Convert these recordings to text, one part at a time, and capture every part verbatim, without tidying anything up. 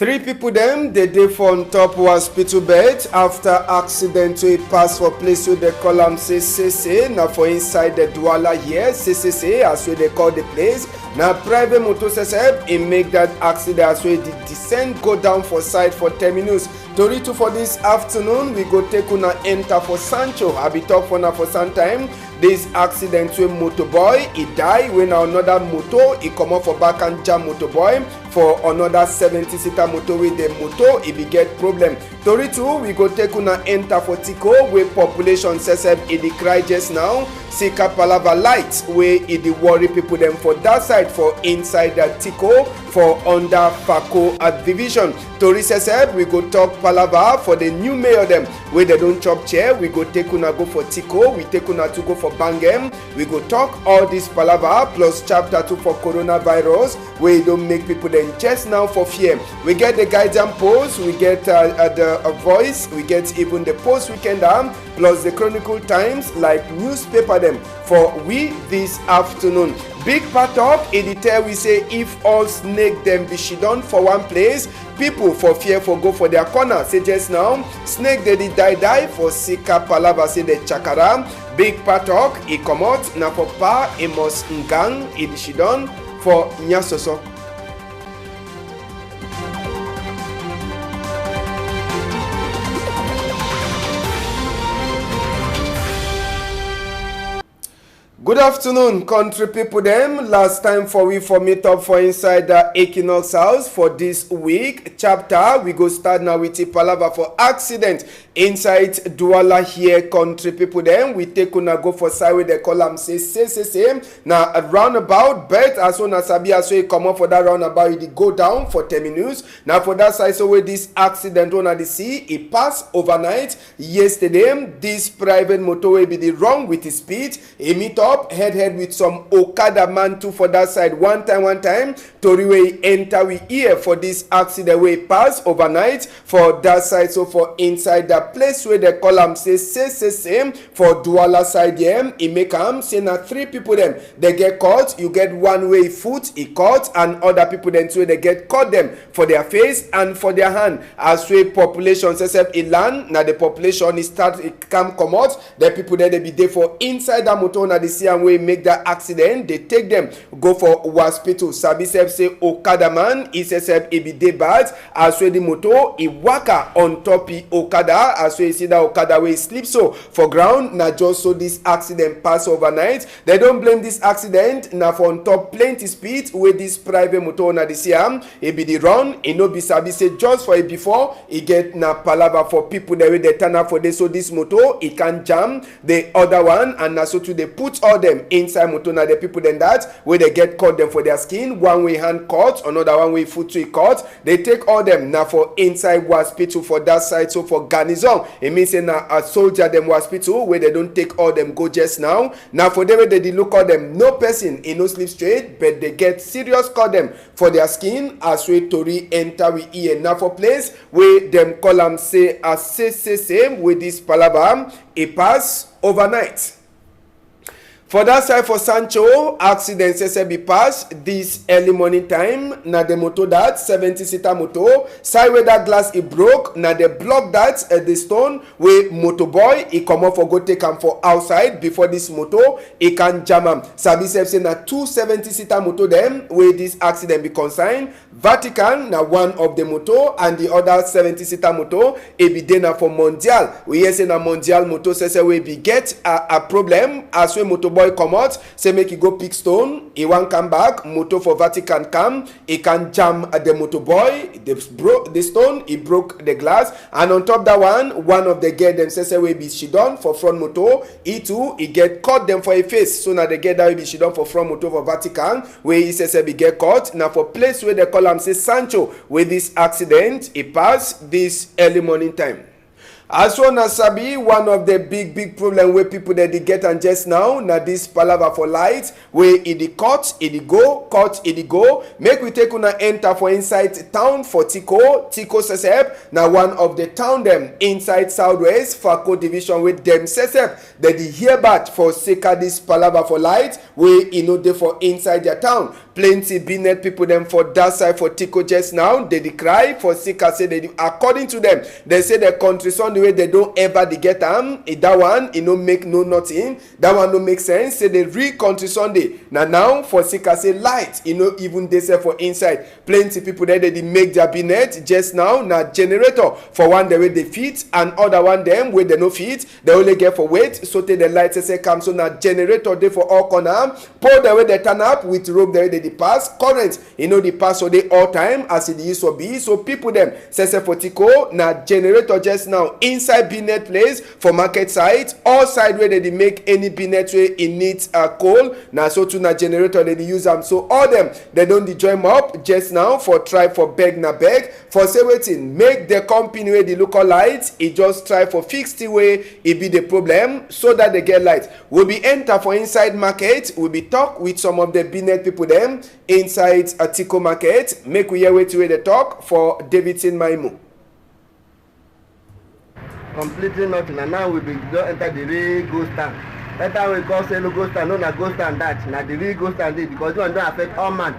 Three people dem dey dey for on top hospital bed after accident wey pass for place wey dey call am say Sese, na for inside the Douala here. Sese say as wey dey call the place, na private motor sesep e make that accident as wey the descent go down for side for Terminus. Tori too for this afternoon, we go take una enter for Sancho. I be talk for una for some time. This accident wey motoboy e die, wey na another motor e comot for back and jam motoboy for another seventy seater motor wey the motor e be get problem. Tori too, we go take una enter for Tiko, wey population sesep e dey cry just now. Sika palava light wey e dey worry people dem for that side for inside that Tiko for under Fako uh, division. Tori sesep, we go talk palava for the new mayor dem wey dem don chop chair. We go take una go for Tiko, we take una to go for Bangem. We go talk all this palava plus chapter two for coronavirus wey e don make people dem just now for fear. We get the guardian post, we get uh, uh, the uh, voice, we get even the post weekend arm plus the Chronicle Times like newspaper dem for we this afternoon. Big Patok e dey tell we say if all snake dem be shidon for one place, people for fear for go for their corner. Say just now, snake dey dey die die for Sika palava say the chakara. Big Patok e comot na for Pa Amos Ngang e dey shidon for Nyasoso. Good afternoon, country people dem. Last time for we for meet up for inside the Equinox House for this week chapter. We go start now with the palava for accident inside Douala here, country people dem. We take una go for side wey dey call am say say say say na a roundabout, but as una sabi as wey e comot for that roundabout, e dey go down for Terminus. Na for that side so wey this accident una dey see e pass overnight yesterday. This private motor wey be dey run with the speed e meet up head head with some okada man too for that side. One time, one time, tori wey e enter we ear for this accident wey e pass overnight for that side. So for inside that place wey dey call am say say say say for Douala side here, e make am say na three people dem dey get cut. You get one wey e foot e cut, and other people dem too wey dey get cut dem for their face and for their hand. As wey population sesep e land, na the population e start e come comot. The people dem dey be dey for inside that motor, una dey see am wey make that accident, dey take dem go for hospital. Sabi sef say okada man e sesep e be dey bad. As wey the motor e waka on top e okada, as wey you see that okada wey e sleep so for ground, na just so this accident pass overnight. Dem don blame this accident na for on top plenty speed wey this private motor, una dey see am, e be dey run. E no be sabi say just for e before e get na palava for people dem wey dey turn up for dey, so this motor e can jam the other one, and na so too dey put all dem inside motor. Na the people dem that wey dey get cut dem for their skin, one wey hand cut, another one wey foot too e cut. Dey take all dem na for inside hospital for that side. So for garrison, e mean say na a soldier dem hospital wey dey don take all dem go just now. Na for there wey dey dey look all dem, no person e no sleep straight, but dey get serious cut dem for their skin. As wey tori enter we ear, na for place wey dem call am say a say say say wey this palava e pass overnight. For that side for Sancho, accident sesep be pass this early morning time. Na the motor that seventy seater motor, side wey that glass e broke, na the block that uh, the stone wey motoboy e comot for go take am for outside before this motor e can jam am. Sabi sef say na two seventy seater motor dem wey this accident be concern. Vatican na one of the motor, and the other seventy seater motor e be dey na for Mondial. We hear say na Mondial motor sese wey be get a, a problem. As wey motor boy comot, say make e go pick stone, e wan come back, motor for Vatican come, e can jam the motor boy, the, bro the stone, e broke the glass, and on top that one, one of the girl dem sese wey be shidon for front motor, e too e get cut dem for e face. So na the girl that wey be shidon for front motor for Vatican, wey e sese be get cut, na for place wey dem call am say Sancho, wey this accident e pass this early morning time. As una sabi, one of the big big problem wey people dem dey get am just now na this palava for light wey e dey cut, e dey go, cut, e dey go. Make we take una enter for inside town for Tiko. Tiko sesep na one of the town dem inside Southwest, Fako division wey dem sesep dem dey hear bad for sake of this palava for light wey e no dey for inside their town. Plenty Benin people dem for that side for Tiko just now, dem dey cry for sake of say dem dey, according to dem, dem say the country Sunday wey dem don ever dey get am, e that one, e no make no nothing. That one no make sense. Say the real country Sunday na now for sake of say light, e no even dey sef for inside. Plenty people dem, dem dey make their Benin just now na generator for one dem wey dey fit and other one dem wey dem no fit. Dem only get for wait sotey the light sef come. So na generator dey for all corner. Pole dem wey dem turn up with rope dem wey dem dey pass. Current, e no dey pass for dey all time as e dey use for be. So people dem sef for Tiko na generator just now inside Benin place for market side. All side wey dem dey make any Benin wey e need, uh, coal, na so too na generator dem dey use am. So all dem, dem don dey join up just now for try for beg na beg for say wetin make the company wey dey look all light, e just try for fix thing wey e be the problem so that dem get light. We be enter for inside market, we be talk with some of the Benin people dem inside Tiko market. Make we hear wetin wey dem talk for Davidson Maimo. Completely nothing, and now we be don enter the real ghost town. That time we call say no ghost town, no na ghost town that, na the real ghost town dey, because this one don affect all man.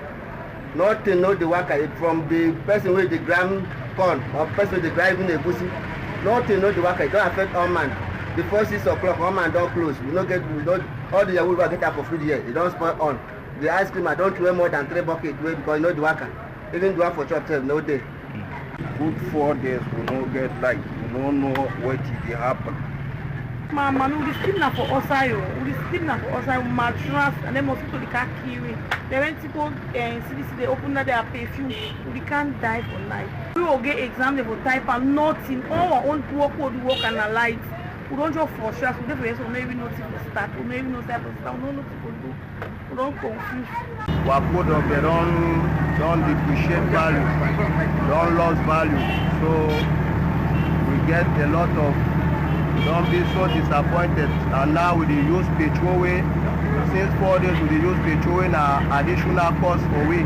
Nothing no dey waka, if from the person wey dey grind corn or person wey dey grind even egusi, nothing no dey waka, e don affect all man. Before six o'clock, all man don close. We no get, we don, all the yahoo wey I get am for food here, e don spoil all. The ice cream, I don throway more than three bucket wey, because e no dey waka. Even the one for chop sef no dey. Good four days we no get light. We no know wetin dey happen. My mama, we dey sleep na for outside o. We dey sleep na for outside, mattress, and then mosquito dey catch kill we. Then when Tiko, eh, C D C dey open that their perfume, we dey can die for night. We go get exam, dem go type am, nothing. All our own work, we dey work and na light. We don just for sure, as we dey for here so, we no even know thing for start. We no even know say for start. We no know thing for do. We don confuse. Our product dem don, don depreciate value, don lost value. So we get a lot of, we don be so disappointed. And now we dey use petrol wey, since four days we dey use petrol wey na additional cost for we.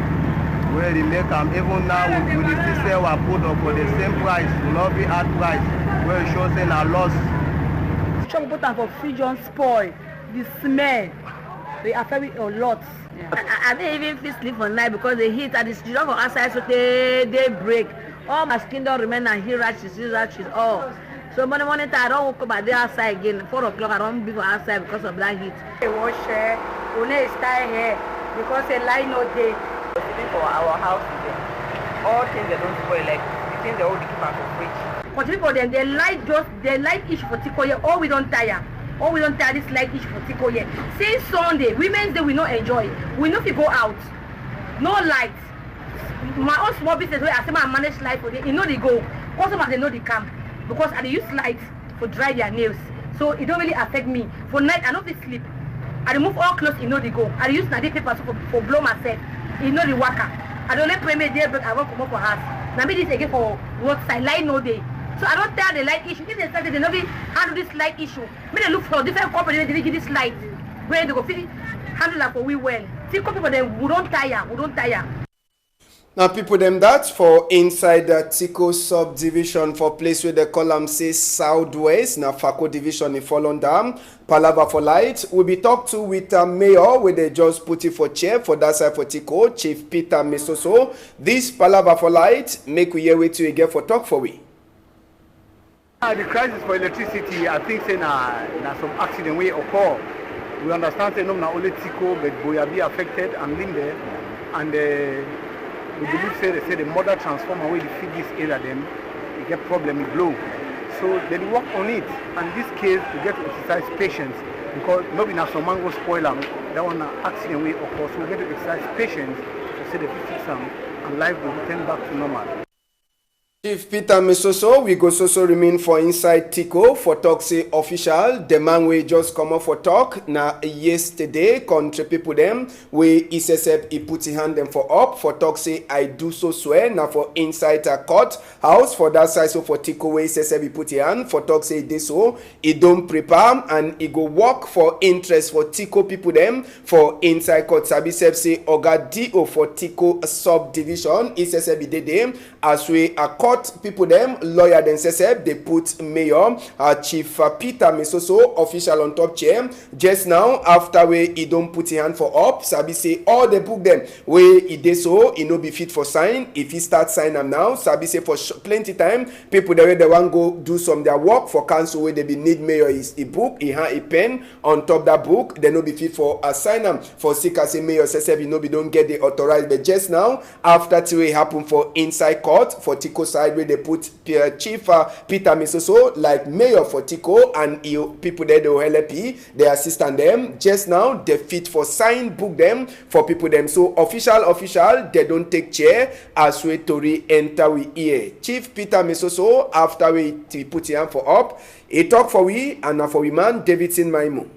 Wey dey make am, even now we, we dey still sell our product for the same price. We no fit add price. Wey show say na loss. Shop put am for fridge don spoil. The smell dey affect me a lot. I, I, I no even fit sleep for night because the heat, I dey sidon for outside sotey day break. All my skin don remain na heat rashes, heat rashes, all. So morning, morning time, I don wake up, I dey outside again. Four o'clock, I don be for outside because of that heat. Dey wash hair, we no dey style hair because say light no dey. Even for our house today, all things dem don spoil, like the things dem wey we dey keep am for fridge. Continue for dem, the light just, the light issue for Tiko here, all we don tire. All we don tire this light issue for Tiko here. Since Sunday, Women's Day, we no enjoy. We no fit go out. No light. My own small business wey I say make I manage light for there, e no dey go. Customers dem no dey come because I dey use light for dry their nails. So e don really affect me. For night, I no fit sleep. I dey move all clothes, e no dey go. I dey use na the paper so for, for blow myself. E no dey waka. I dey only pray make day break, I wan comot for house. Na me this again for roadside, light no dey. So I don tell the light issue. If dem start, dem no fit handle this light issue. Make dem look for different company wey dey give this light. Wey dem go fit handle am for we well. Tiko people dem, we don tire, we don tire. Na people dem that for inside the Tiko subdivision for place wey dem call am say Southwest, na Fako division e fall under. Palava for light, we be talk to with, uh, mayor wey dem just put it for chair for that side for Tiko, Chief Peter Mesoso. This palava for light, make we hear wetin e get for talk for we. Ah, the crisis for electricity, I think say na, na some accident wey occur. We understand say no na only Tiko, but Boyabi affected and Limbe. And, uh, we believe say, dem say the mother transformer wey dey feed this area dem, e get problem, e blow. So dem dey work on it. And this case, we get to exercise patience because no be na some man go spoil am. That one na accident wey occur. So we get to exercise patience to say dem fit fix am and life go return back to normal. Chief Peter Mesoso, we go so so remain for inside Tiko for talk say official, the man wey just comot for talk na yesterday, country people dem wey E S S F e put e hand dem for up for talk say I do so swear na for inside a court house for that side so for Tiko wey E S S F e put e hand for talk say e dey so e don prepare and e go work for interest for Tiko people dem for inside court. Sabi sef say Oga D O for Tiko subdivision E S S F e dey dey as we a court people dem lawyer dem sef dey put mayor uh, chief uh, Peter Mesoso official on top chair just now after wey e don put e hand for up sabi say all the book dem wey e dey so e no be fit for sign if e start sign am now sabi say for sh- plenty time people dem wey dem wan go do some their work for council wey dem be need mayor is e book e hand e pen on top that book dem no be fit for uh, sign am for sika say mayor sef e no be don get the authorize but just now after thing wey happen for inside court for Tiko side wey dey put P- uh, chief uh, Peter Mesoso like mayor for Tiko and e people there dey help e dey assistant dem just now dey fit for sign book dem for people dem so official official dey don take chair as wey tori enter we ear. Chief Peter Mesoso after wey e put e hand for up e talk for we and na for we man Davidson Maimo.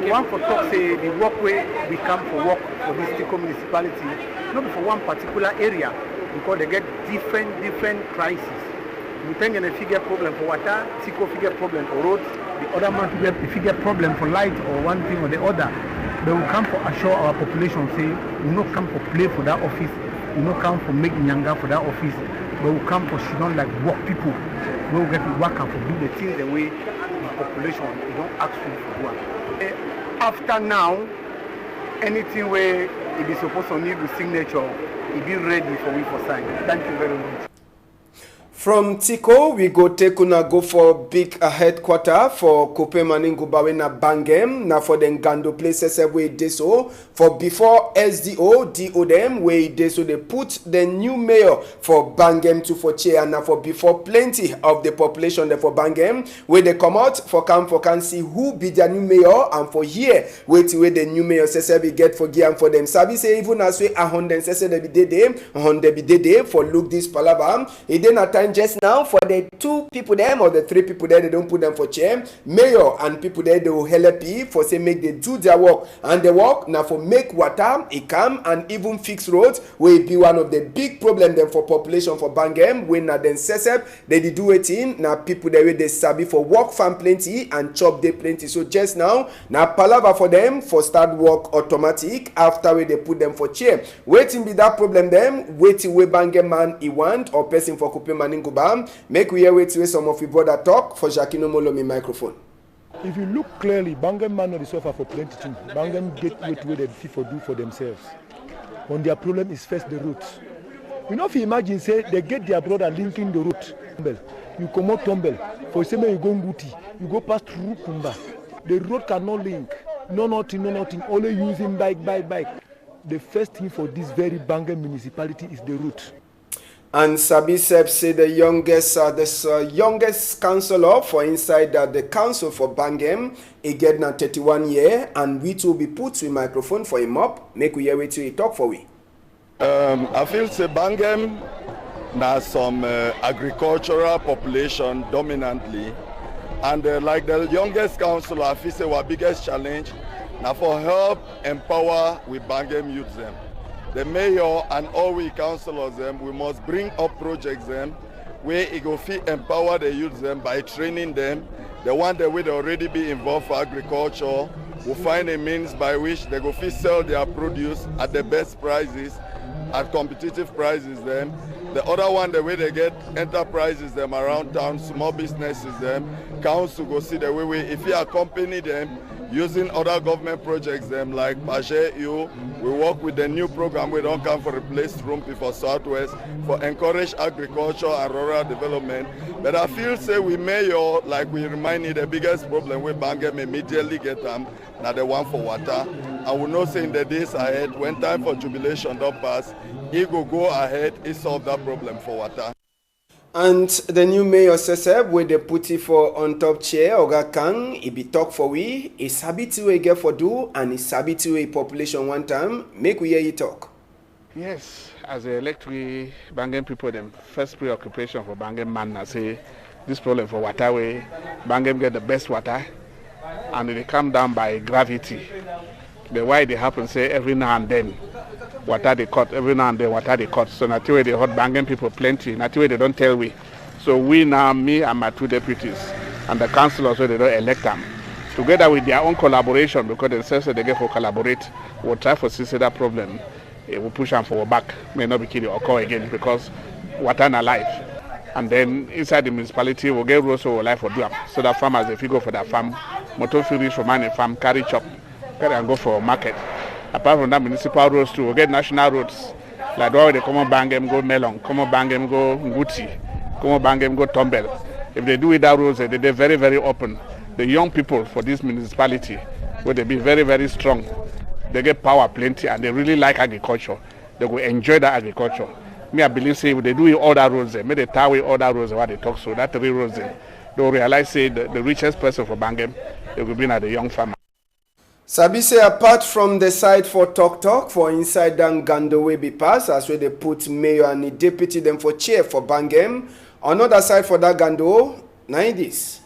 We wan for talk say the work wey we come for work for this Tiko municipality no be for one particular area because they get different different crisis. Mutengene fit get problem for water, Tiko fit get problem for road, the other man fit get, fit get problem for light or one thing or the other. But we come for assure our population say we no come for play for that office, we no come for make nyanga for that office, but we come for sidon like work people wey we get to work and for do the things the way the population e don ask we for do am. Eh, after now, anything wey e be suppose to need with signature, e be ready for we for sign. Thank you very much. From Tiko, we go take una go for big uh, headquarter for Kupe Maninguba wey na Bangem, na for the Ngando places wey dey so. For before S D O, D O dem wey dey so dey put the new mayor for Bangem to for chair, and na for before plenty of the population dem for Bangem wey dey comot for come for come see who be their new mayor and for here wetin wey the new mayor sef sef be get for give am for dem. Sabi say even as wey a hundred sef sef dey be dey dey, hundred be dey dey for look this palava. E dey na time just now for the two people dem or the three people dem dey don put dem for chair. Mayor and people dem dey help e for say make dey do their work and the work na for make water e come and even fix road wey e be one of the big problem dem for population for Bangem wey na dem sef sef dey dey do wetin na people dem wey dey sabi for work farm plenty and chop dey plenty so just now na palava for dem for start work automatic after wey dey put dem for chair. Wetin be that problem dem? Wetin wey Bangem man e want or person for Kupe Maninguba? Make we hear wetin wey some of we brother talk for Jacquino Molomi microphone. If you look clearly, Bangem man no dey suffer for plenty things. Bangem get wetin wey dem fit for do for themselves. But their problem is first the roads. You no fit imagine say they get their brother linking the road. Tombel. You comot Tombel for say make you go Nguti, you go pass through Kumba. The road cannot link. No nothing, no nothing. Only using bike, bike, bike. The first thing for this very Bangem municipality is the road. And sabi sef say the youngest uh, the uh, youngest councillor for inside uh, the council for Bangem, e get na thirty-one year, and we too be put we microphone for him up. Make we hear wetin he talk for we. Um, I feel say Bangem na some uh, agricultural population dominantly, and uh, like the youngest councillor, I feel say our biggest challenge na for help empower we Bangem youths dem. The mayor and all we councillors dem, we must bring up projects dem wey e go fit empower the youths dem by training dem. The one dem wey dey already be involved for agriculture, we find a means by which they go fit sell their produce at the best prices, at competitive prices dem. The other one dem wey dey get enterprises dem around town, small businesses dem, council go see the way wey e fit accompany dem using other government projects dem like Pache U. We work with the new program wey don come for replace Rumpi for Southwest for encourage agriculture and rural development. But I feel say we mayor, like we remind you, the biggest problem wey Bangem immediately get am na the one for water. And we know say in the days ahead, when time for jubilation don pass, e go go ahead, e solve that problem for water. And the new mayor sef sef wey dey put e for on top chair, Oga Kang, e be talk for we, e sabi thing wey e get for do, and e sabi thing wey e population want am. Make we hear e talk. Yes, As e elect we, Bangem people dem first preoccupation for Bangem man na say this problem for water wey Bangem get the best water and e dey come down by gravity. But why e dey happen say every now and then water dey cut, every now and then water dey cut. So na thing wey dey hurt Bangem people plenty. Na thing wey dey don tell we. So we now, me and my two deputies and the councillors wey dey don elect am, together with their own collaboration, because dem say say dey get for collaborate, we try for see say that problem, eh, we push am for we back, may no be kill occur again, because water na life. And then inside the municipality, we get road so we like for do am, so that farmers, if you go for that farm, motor fit reach for man in farm, carry chop, carry and go for market. Apart from that municipal roads too, we get national roads, like the one wey dey comot Bangem go Melong, comot Bangem go Nguti, comot Bangem go Tombel. If dey do with that roads, eh, dey dey very, very open. The young people for this municipality, wey dey be very, very strong, dey get power plenty and dey really like agriculture. Dey go enjoy that agriculture. Me, I believe say if dey do with all that roads, eh, make dey tar with all that roads wey dey talk so, that three roads, eh, dey go realize say the, the richest person for Bangem, e go be na the young farmer. Sabi say apart from the side for talk talk for inside that gando wey be pass, as wey dey put mayor and the deputy dem for chair for Bangem, another side for that gando, na e this.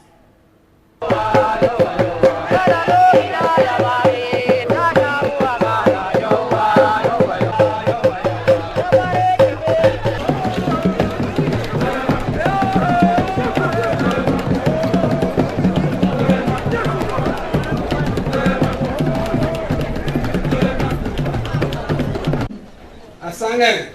Asangere.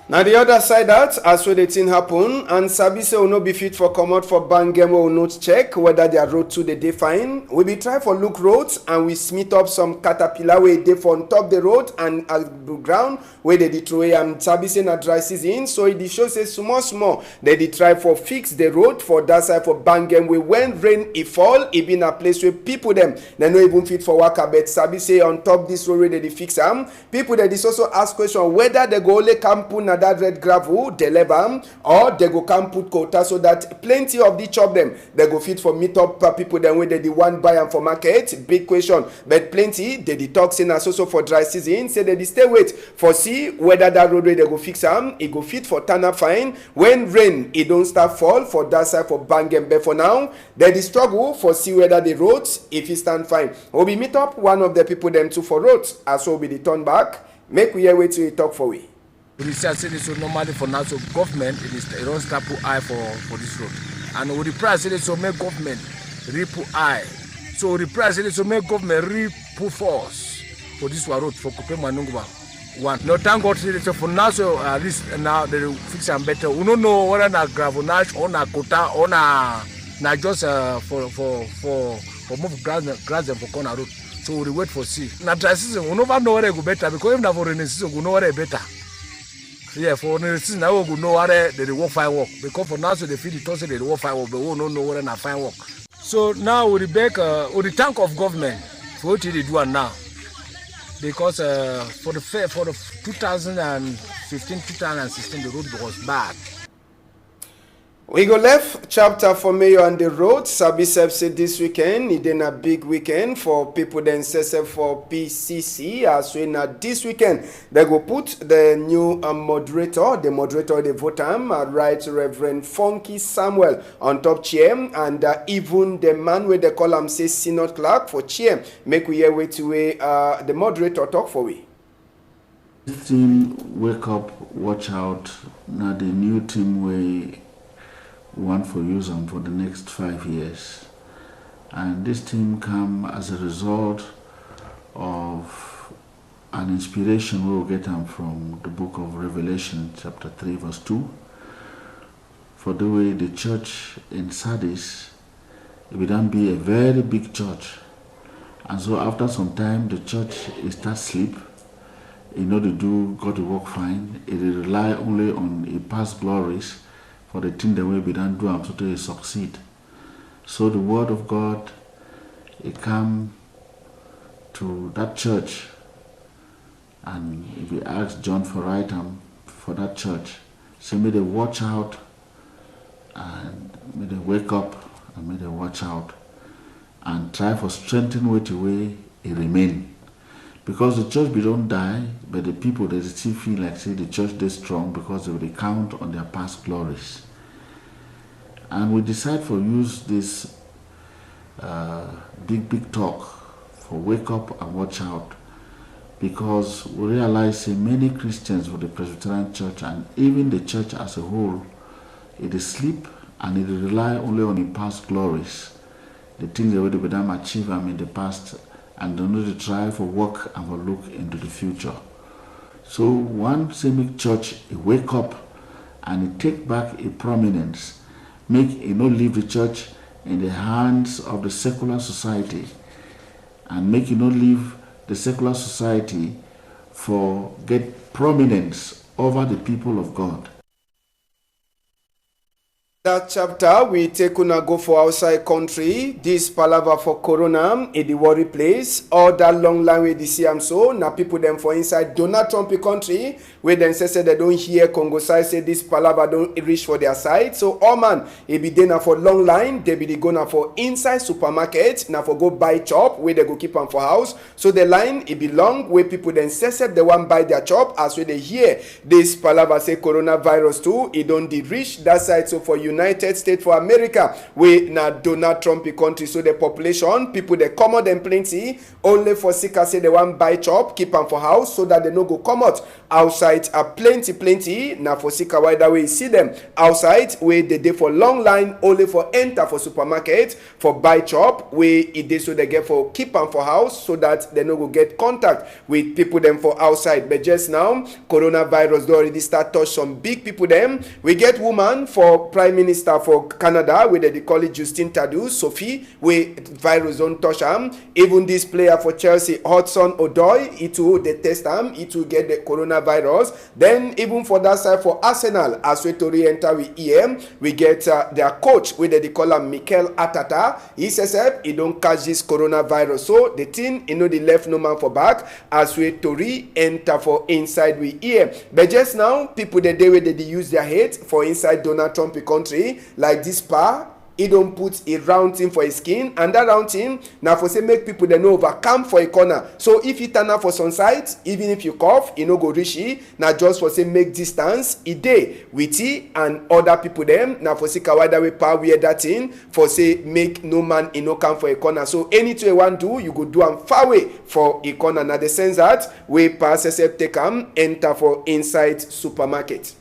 Na the other side that, as wey the thing happen, and sabi say we no be fit for comot for Bangem wey we no check whether their road too dey dey fine. We be try for look roads and we meet up some caterpillar wey dey for on top the road and at the ground wey dey dey throway am. Sabi say na dry season, so e dey show say small small dey dey try for fix the road for that side for Bangem wey when rain e fall, e be na place wey people dem, dem no even fit for waka. But sabi say on top this road wey dey dey fix am, people dem dey so so ask question whether dem go only come put na that red gravel, dey leave am, or dem go come put coal tar so that plenty of the chop dem, dem go fit for meet up, uh, people dem wey dem dey wan buy am for market. Big question. But plenty dey dey talk say na so so for dry season, say dem dey stay wait for see whether that road wey dem go fix am, e go fit for turn up fine when rain e don start fall for that side for Bangem. But for now, dem dey struggle for see whether the road e fit stand fine. We be meet up one of the people dem too for road, as we be dey turn back. Make we hear wetin e talk for we. We dey see am say this so normally for now, so government, e dey st-, e don start put eye for, for this road. And we dey pray say this so make government really put eye. So we dey pray say this so make government really put force for this one road for Kupe Manunguba one. No, thank God say this so for now, so at least now dem dey fix am better. We no know whether na gravel nash or na coal tar or na, na just, uh, for, for, for, for move grass, grass dem for corner road. So we dey wait for see. Na dry season, we never know whether e go better, because if na for rainy season, we go know whether e better. Yeah, for rainy season, na we go know whether dem dey work fine work. Because for now, so dem fit dey talk say dem dey work fine work, but we no know whether na fine work. So now we dey beg, uh, we dey thank of government for wetin dey do am now. Because, uh, for the fir-, for the two thousand and fifteen, two thousand and sixteen, the road was bad. We go left chapter for mayor and the road. Sabi sef say this weekend, e dey na big weekend for people dem sef sef for P C C. As wey na this weekend, dem go put the new, uh, moderator, the moderator dey vote am, uh, Right Reverend Funky Samuel on top chair, and, uh, even the man wey dem call am say Synod Clerk for chair. Make we hear wetin wey, uh, the moderator talk for we. This theme, Wake Up, Watch Out, na the new theme wey we want for use am for the next five years. And this theme come as a result of an inspiration wey we get am from the book of Revelation, chapter three, verse two. For the way the church in Sardis, E be don be a very big church. And so after some time, the church e start sleep. E no dey do God the work fine. E dey rely only on e past glories for the thing dem wey e be don do am so tey e succeed. So the word of God, e come to that church, and e be ask John for write am for that church. Say make dem watch out, and make dem wake up, and make dem watch out, and try for strengthen wetin wey e remain. Because the church be don die, but the people dey still feel like say the church dey strong because dem dey count on their past glories. And we decide for use this uh, big big talk for wake up and watch out, because we realize say many Christians for the Presbyterian Church and even the church as a whole, e dey sleep and e dey rely only on e past glories, the things wey dem be don achieve am in the past, and dem no dey try for work and for look into the future. So one say make church e wake up and e take back e prominence, make e no leave the church in the hands of the secular society, and make e no leave the secular society for get prominence over the people of God. That chapter, we take una go for outside country. This palava for corona, e dey worry place. All that long line wey dey see am so, na people dem for inside Donald Trump country, wey dem say say dem don hear Congo side say this palava don reach for their side. So all man, e be dey na for long line, dem be dey go na for inside supermarket, na for go buy chop, wey dem go keep am for house. So the line, e be long, wey people dem say say dem wan buy their chop, as wey dem hear this palava say coronavirus too, e don dey reach that side. So for United States for America, wey na Donald Trump e country, so the population, people dem comot dem plenty, only for sika say dem wan buy chop, keep am for house, so that dem no go comot outside. Uh, plenty plenty na for sika why that wey you see dem outside, wey dem dey for long line, only for enter for supermarket for buy chop, wey e dey so dem get for keep am for house, so that dem no go get contact with people dem for outside. But just now, coronavirus don already start touch some big people dem. We get woman for prime minister for Canada, wey dem dey call it Justin Trudeau, Sophie, wey virus don touch am. Even this player for Chelsea, Hudson Odoi, e too dey test am, e too get the coronavirus. Then even for that side for Arsenal, as wey tori enter we ear, we get uh, their coach, wey dem dey call am Mikel Arteta. He say sef e don catch this coronavirus. So the thing, e no dey left no man for back, as wey tori enter for inside we ear. But just now, people dem dey wey dem dey use their head for inside Donald Trump country, like this pa, e don put e round thing for e skin, and that round thing na for say make people dem no overcome for e corner. So if e tana for some side, even if you cough, e no go reach e. Na just for say make distance e dey with e and other people dem. Na for sika why that wey pa wear that thing, for say make no man e no come for e corner. So anything you wan do, you go do am far away for e corner. Na the sense that wey pa sef take am enter for inside supermarket.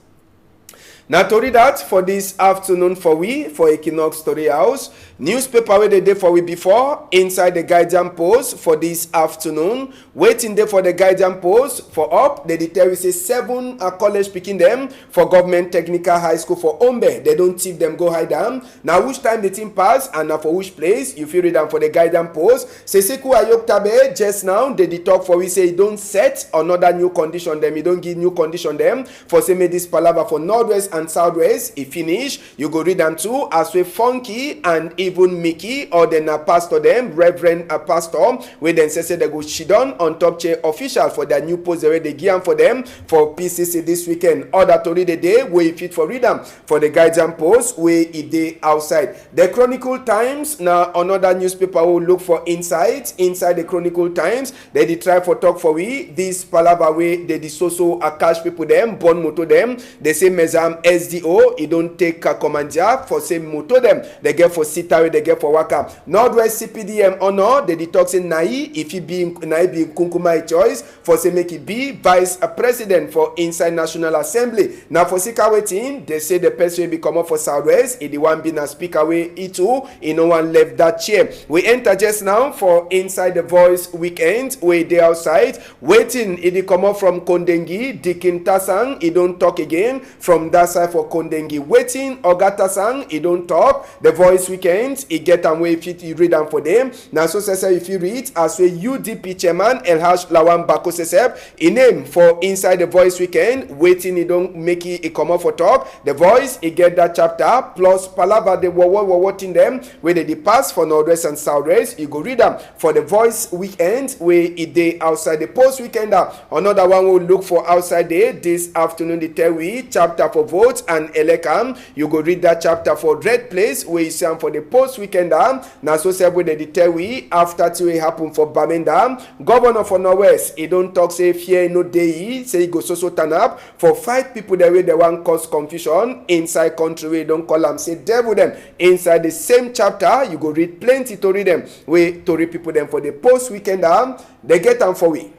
Na tori that for this afternoon for we for Equinox Tori House. Newspaper wey dey dey for we before inside the Guardian Post for this afternoon. Wetin dey for the Guardian Post for up, dem dey tell we say seven uh, college pikin dem for Government Technical High School for Ombe, dem don thief dem go hide am. Na which time the thing pass and na for which place, you fit read am for the Guardian Post. Seseku Ayoktabe, just now, dem dey talk for we say e don set another new condition dem, e don give new condition dem for say make this palava for Northwest and Southwest e finish. You go read am too, as wey Funky and even Mickey, all dem na pastor dem, Reverend and Pastor, wey dem say say dem go sidon on top chair official for their new post dem wey dem give am for dem for P C C this weekend. Other tori dey dey wey you fit for read am for the Guardian Post wey e dey outside. The Chronicle Times na another newspaper wey we look for inside, inside the Chronicle Times. Dem dey try for talk for we this palava wey dem dey so so a catch people dem, burn motor dem. Dem say Mezam S D O, e don take uh, commandia for say motor dem dem get for sita wey dem get for waka. Northwest C P D M Honor, dem dey talk say na e, e fit be, na e be Nkunkuma e choice for say make e be vice uh, president for inside National Assembly. Na for sika wetin, dem say the person wey be comot for Southwest, e dey wan be na speaker wey e too, e no wan left that chair. We enter just now for inside the Voice Weekend wey dey outside. Wetin e dey comot from Kondengi, Dikin Tasang, e don talk again from that side for Kondengi. Wetin Oga Tasang, e don talk, the Voice Weekend. weekend, e get am wey you fit read am for dem. Na so sef sef you fit read as wey U D P chairman El Haj Lawan Bako sef sef, e name for inside the Voice Weekend, wetin e don make e, e comot for talk. The Voice, e get that chapter, plus palava the wowo wowo thing dem wey dey dey pass for Northwest and Southwest. You go read am for the Voice Weekend wey e dey outside the Post Weekend. Ah, another one wey we look for outside dey this afternoon, dey tell we chapter for Vote and Elect Am. You go read that chapter for Red Place wey you see am for the Post Weekend. Ah, na so sef wey dey dey tell we after thing wey happen for Bamenda. Governor for Northwest, e don talk say fear no dey, e say e go so so turn up for fight people dem wey dey wan cause confusion inside country wey don call am say devil dem. Inside the same chapter, you go read plenty tori dem wey tori people dem for the Post Weekend, ah, dey get am for we.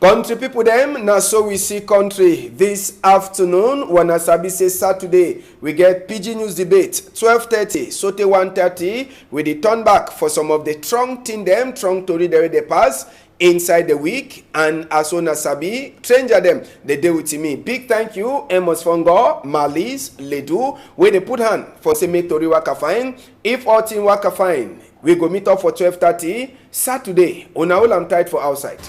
Country people dem, na so we see country this afternoon. Wuna sabi say Saturday, we get Pidgin News Debate, twelve thirty, sotey one thirty. We dey turn back for some of the strong thing dem, strong tori dem wey dey pass inside the week. And as wuna sabi, stranger dem dey dey with me. Big thank you, Amos Fongo, Malis, Ledu, wey dey put hand for say make tori waka fine. If all thing waka fine, we go meet up for twelve thirty Saturday. Wuna hold am tight for outside.